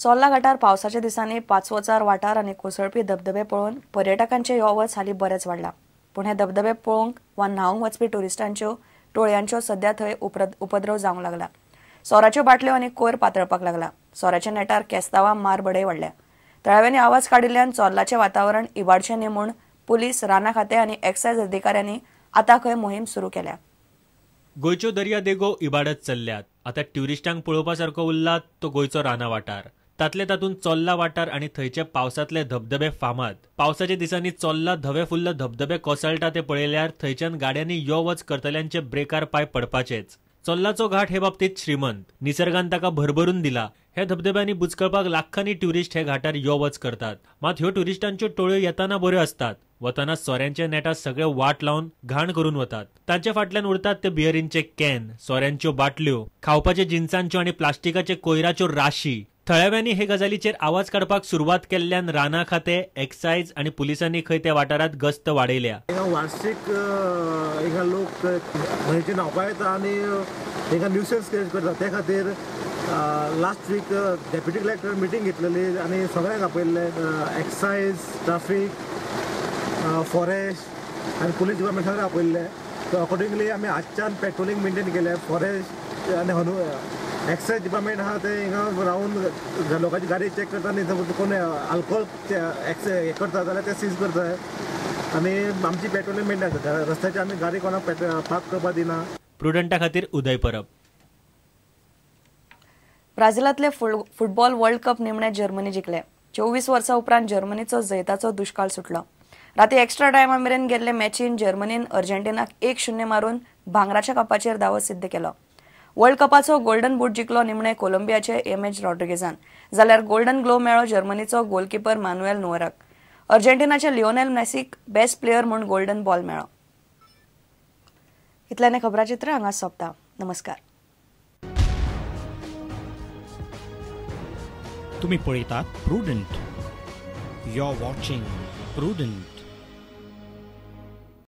चोर्ला घाटार पावसाच्या दिसांनी पाचवोचार वाठार आनी कोसळपी धबधबे पळोवन पर्यटकांचे यो वच हालीं बरेंच वाडला. पूण हे धबधबे पळोवंक वा न्हावंक वचपी ट्युरिस्टांच्यो टोळयांच्यो सध्या थंय उपद्रव जावंक लागला. सोराच्यो बाटल्यो आनी कोयर पातळपाक लागला. सोऱ्याच्या नेटार केस्तांवां मारबडय वाडल्या. थळाव्यांनी आवाज काडिल्ल्यान चोर्लाचें वातावरण इबाडचें न्ही म्हूण पुलीस, रानां खातें आनी एक्सायज अधिकाऱ्यांनी आतां खंय मोहीम सुरू केल्या. गोंयच्यो दर्यादेगो इबाडत चल्ल्यात. आतां ट्युरिस्टांक पळोवपा सारको उरला तो गोंयचो रानां वाठार. तातले तातूंत चोर्ला वाठार आनी थंयचे पावसांतले धबधबे फामाद. पावसाच्या दिसांनी चोर्ला धवे फुल्ल धबधबे कोसळटा ते पळयल्यार थंयच्यान गाड्यांनी यो वच करतल्यांचे ब्रेकार पांय पडपाचेच. चोर्लाचो घाट हे बाबतींत श्रीमंत. निसर्गान ताका भरभरून दिला. ह्या धबधब्यांनी बुचकळपाक लाखांनी ट्युरिस्ट हे घाटार यो वच करतात. मात ह्यो ट्युरिस्टांच्यो टोळयो येताना बऱ्यो आसतात, वतना सोऱ्यांच्या नेटार सगळे वाट लावन घाण करून वतात. तांचे फाटल्यान उरतात ते बियरींचे can, सोऱ्यांच्यो बाटल्यो, खावपाचे जिन्सांच्यो आनी प्लास्टिकाचे कोयराच्यो राशी. थळाव्यांनी हे गजालीचेर आवाज काडपाक सुरवात केल्ल्यान रानां खातें, एक्सायज आनी पुलिसांनी खंय त्या वाठारांत गस्त वाडयल्या. वार्षिक हिंगा लोक न्हंयचे न्हांवपा येता आनी हिंगा न्युसन्स क्रिएट करता. ते खातीर last week deputy collector meeting घेतलेली आनी सगळ्यांक आपयल्ले, एक्सायज, ट्राफीक, फॉरेस्ट आनी पुलीस डिपार्टमेंट सगळें आपयल्ले. सो अकॉर्डिंगली आमी आजच्यान पेट्रोलिंग मेंटेन केलें. फॉरेस्ट आनी एक्सायज डिपार्टमेंट आहा ते हिंगा रावन लोकांची गाडी चॅक करता आनी कोण आल्कोहोल हे करता जाल्यार ते सीज करता आनी आमची पेट्रोलिंग मेंटेन आसा. रस्त्याचे आमी गाडी कोणाक पार्क करपाक दिना. प्रुडंटा खातीर उदय परब. ब्राझिलांतले फुटबॉल वर्ल्ड कप निमणे जर्मनी जिखले. 24 वर्सां उपरांत जर्मनीचो जैताचो दुश्काळ सुटलो. राती एक्स्ट्रा टायमा मेरेन गेल्ले मॅचीन जर्मनीन अर्जेंटिनाक 1-0 मारून भांगराच्या कपाचेर दावो सिद्ध केलो. वर्ल्ड कपाचो गोल्डन बूट जिखलो निमणे कोलंबियाचे एम.एच. रॉड्रिगेजान, जाल्यार गोल्डन ग्लोव मेळ्ळो जर्मनीचो गोलकीपर मानुएल नुअराक. अर्जेंटिनाचे लिओनेल मेसीक बेस्ट प्लेयर म्हूण गोल्डन बॉल मेळ्ळो. इतल्याने खबराचित्र हांगा सोंपता. नमस्कार. तुम्ही पळयतात Prudent. You are watching Prudent.